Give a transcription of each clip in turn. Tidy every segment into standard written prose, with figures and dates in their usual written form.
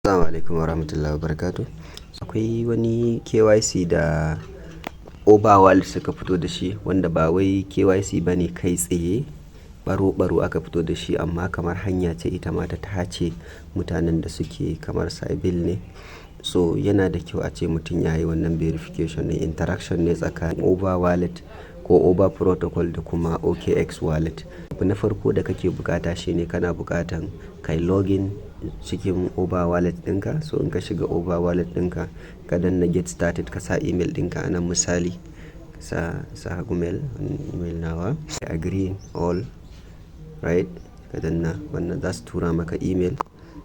Assalamu alaikum warahmatullahi wabarakatuh. Akwai wani KYC da Over Wallet suka fito da shi, wanda ba wai KYC bane kai tsaye, ɓaro-ɓaro aka fito da shi, amma kamar hanya ce ita ma ta tace mutanen da suke kamar sybil ne. So yana da kyau ace mutum ya yi wannan verification ne, interaction ne tsakanin Over Wallet ko Over Protocol da kuma OKX Wallet. Abu na farko da kake bukata shine kana bukatan kai login cikin Over Wallet ɗinka. So in ka shiga Over Wallet ɗinka, ka danna get started, ka sa email ɗinka a nan, misali ka sa Gmail, email nawa, agree all right, ka danna wannan, za su tura maka email.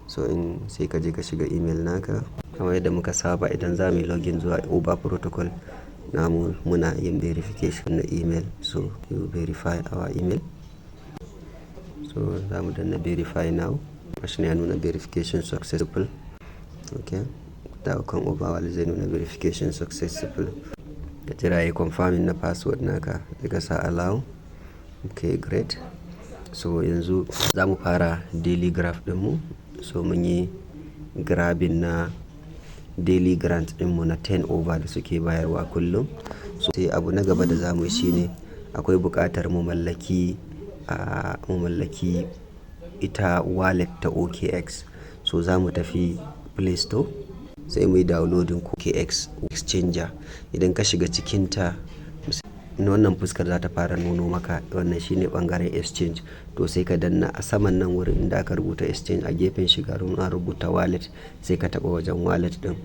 So in sai ka je ka shiga email naka. Kamar yadda muka saba, idan za muyi login zuwa Over Protocol namu, muna yin verification na email. So you verify our email. So za mu danna verify now. Gashi nan ya nuna verification successful. Okay. Dawo kan Over Wallet, zai nuna verification successful. Ka jira yayi confirming na password naka, sai ka sa allow. Okay, great. So yanzu za mu fara daily graph ɗinmu. So mun yi grabbing na daily grant ɗinmu na 10 over da suke bayarwa kullum. So sai abu na gaba da za mu yi shine akwai buƙatar mu mallaki ita wallet ta OKX. So za mu tafi Play Store, sai muyi downloading OKX Exchanger. Idan ka shiga cikinta, wannan fuskar za ta fara nuno maka. Wannan shine ɓangaren exchange. To sai ka danna a saman nan wurin inda aka rubuta exchange, a gefen shiga an rubuta wallet, sai ka taɓa wajen wallet ɗin.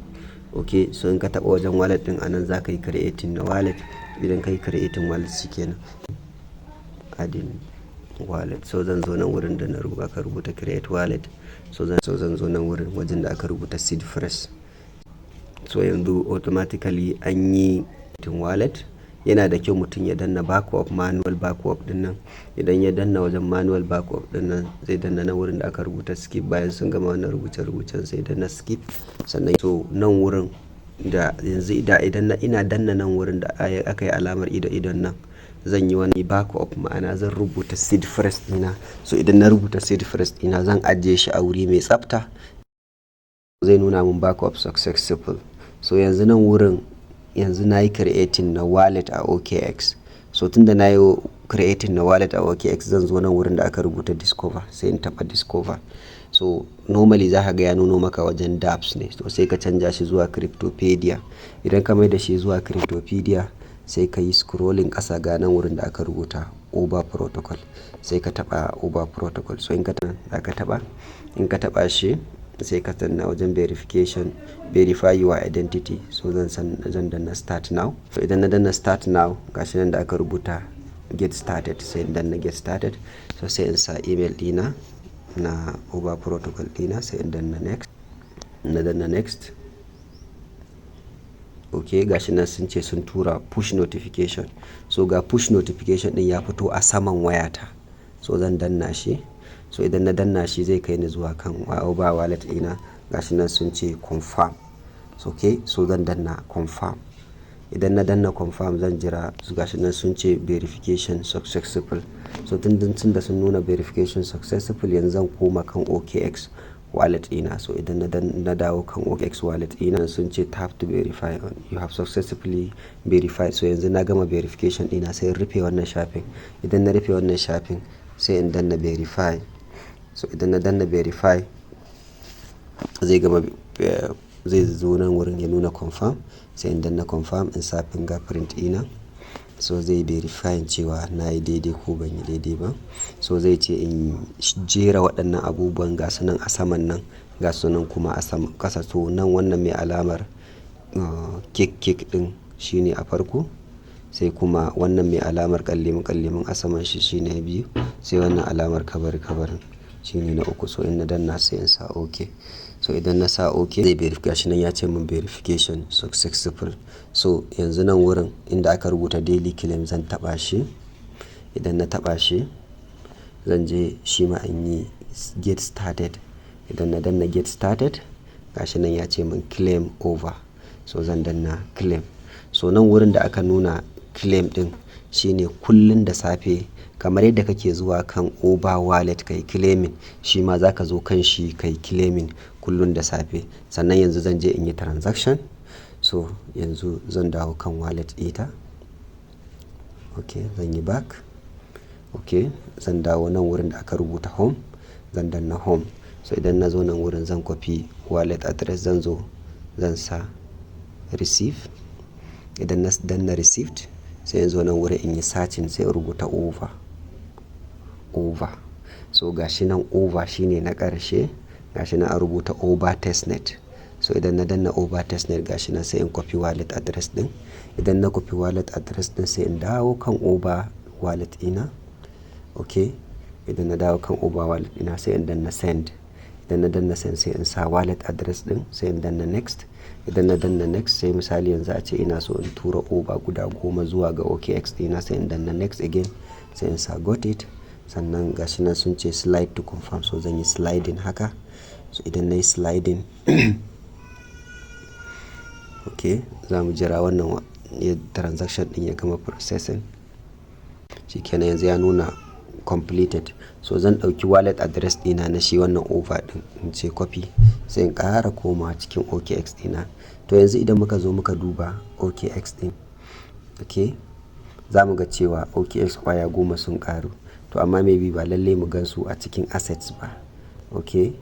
Okay, so in ka taɓa wajen wallet ɗin, a nan za ka yi creating na wallet. Idan ka yi creating wallet, shi kenan. Adding wallet. So zan zo nan wurin da na rubuta aka rubuta create wallet. So zan zo nan wurin wajen da aka rubuta seed phrase. So yanzu automatically an yi wallet. Yana da kyau mutum ya danna backup, manual backup ɗinnan. Idan ya danna wajen manual backup ɗinnan, zai danna nan wurin da aka rubuta skip. Bayan sun gama wannan rubuce-rubucen, sai danna skip. Sannan so nan wurin da yanzu da idan ina danna nan wurin da aka yi alamar ido idon nan, zan yi wani backup, ma'ana zan rubuta seed phrase ɗina. So idan na rubuta seed phrase ɗina, zan ajiye shi a wuri mai tsafta. Zai nuna mun backup successful. So yanzu nan wurin, yanzu na yi creating na wallet a OKX. So tunda na yi creating na wallet a OKX, zan zo nan wurin da aka rubuta discover, sai in taɓa discover. So normally za ka ga ya nuno maka wajen dApps ne. To sai ka canja shi zuwa Cryptopedia. Idan ka mai da shi zuwa Cryptopedia, sai ka yi scrolling ƙasa, ga nan wurin da aka rubuta Over Protocol. Sai ka taɓa Over Protocol. So in ka za ka taɓa, in ka taɓa shi, sai ka danna wajen verification, verify your identity. So zan danna start now. So idan na danna start now, gashi nan da aka rubuta get started, sai in danna get started. So sai in sa email ɗina na Over Protocol ɗina, sai in danna next. Na danna next. Okay, gashi nan sun ce sun tura push notification. So ga push notification ɗin ya fito a saman wayata. So zan danna shi. So idan na danna shi, zai kai ni zuwa kan Over Wallet ɗina. Gashi nan sun ce confirm. So okay, so zan danna confirm. Idan na danna confirm, zan jira. Gashi nan sun ce verification successful. So tun da sun nuna verification successful, yanzu zan koma kan OKX wallet ɗina. So idan na dawo kan OKX wallet ɗina, sun ce tap to verify, you have successfully verified. So yanzu na gama verification ɗina, sai in rufe wannan shafin. Idan na rufe wannan shafin, sai in danna verify. So idan na danna verify, zai gama, zai zo nan wurin ya nuna confirm, sai in danna confirm, in sa fingerprint ɗina. So zai verify cewa na yi daidai ko ban yi daidai ba. So zai ce in jera waɗannan abubuwan, ga su nan a saman nan, ga su nan kuma a sama ƙasa. So nan wannan mai alamar cake cake ɗin shine a farko, sai kuma wannan mai alamar ƙallemin ƙallemin a saman shi shine na biyu, sai wannan alamar kabari kabarin shine na uku. So in na danna, sai in sa okay. So idan na sa okay, zai verify. Shi nan ya ce mun verification successful. So yanzu nan wurin inda aka rubuta daily claim, zan taɓa shi. Idan na taɓa shi, zan je shi ma in yi get started. Idan na danna get started, gashi nan ya ce mun claim over. So zan danna claim. So nan wurin da aka nuna claim ɗin shine kullum da safe Kamar yadda kake zuwa kan Over Wallet ka yi claiming, shi ma za ka zo kan shi ka yi claiming kullum da safe. Sannan yanzu zan je in yi transaction. So yanzu zan dawo kan wallet ita. Ok, zan yi back. Ok, zan dawo nan wurin da aka rubuta home. Zan danna home. So idan na zo nan wurin, zan copy wallet address, zan zo zan sa receive. Idan na danna received, sai in zo nan wurin in yi searching, sai in rubuta over. Over. So ga shi nan, over shine na ƙarshe. Ga shi nan an rubuta over testnet. So idan na danna over testnet, ga shi nan, sai in copy wallet address ɗin. Idan na copy wallet address ɗin, sai in dawo kan over wallet ɗina. Ok, idan na dawo kan over wallet ɗina, sai in danna send. Idan na danna send, sai in sa wallet address ɗin, sai in danna next. Idan na danna next, sai misali yanzu ace ina so in tura over guda 10 zuwa ga OKX ɗina, sai in danna next again, sai in sa got it. Sannan ga shi nan sun ce slide to confirm, so zan yi sliding haka. So idan nayi sliding, ok, za mu jira wannan transaction ɗin ya gama processing. Shikenan, yanzu ya nuna completed. So zan ɗauki wallet address ɗina na shi wannan over ɗin, in ce copy, sai in ƙara komawa cikin OKX ɗina. To yanzu idan muka zo muka duba OKX ɗin, ok, za mu ga cewa OKX ƙwaya 10 sun ƙaru. To amma maybe ba lalle mu gan su a cikin assets ba. Ok,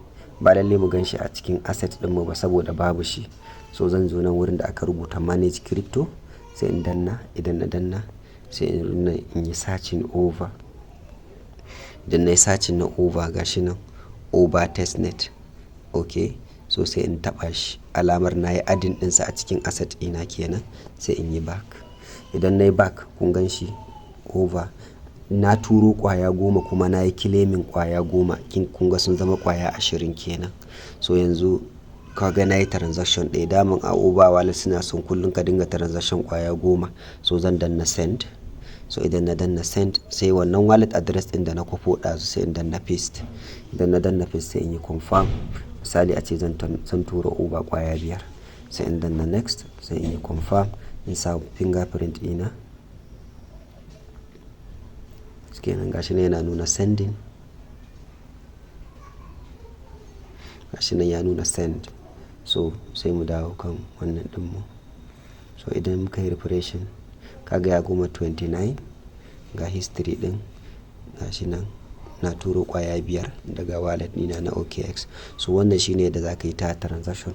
ba lalle mu gan shi a cikin asset ɗinmu ba saboda babu shi. So zan zo nan wurin da aka rubuta manage crypto, sai in danna. Idan na danna, sai in yi searching over. Idan nayi searching na over, ga shi nan over testnet. Ok, so sai in taɓa shi, alamar na yi adding ɗinsa a cikin asset ɗina kenan, sai in yi back. Idan nayi back, kun gan shi over. Na turo ƙwaya 10 kuma na yi claiming ƙwaya 10. Kun ga sun zama ƙwaya 20 kenan. So yanzu ka ga na yi transaction ɗaya. Daman a over wallet suna son kullum ka dinga transaction ƙwaya 10. So zan danna send. So idan na danna send, sai wannan wallet address ɗin da na kwafo ɗazu, sai in danna paste. Idan na danna paste, sai in yi confirm. Misali ace zan tura over ƙwaya 5, sai in danna next, sai in yi confirm, in sa fingerprint ɗina. Kenan gashi nan yana nuna sending. Gashi nan ya nuna send. So sai mu dawo kan wannan ɗinmu. So idan muka yi refreshing, ka ga ya koma 29. Ga history ɗin, gashi nan na turo ƙwaya 5 daga wallet ɗina na OKX. So wannan shine yadda za ka yi ta transaction.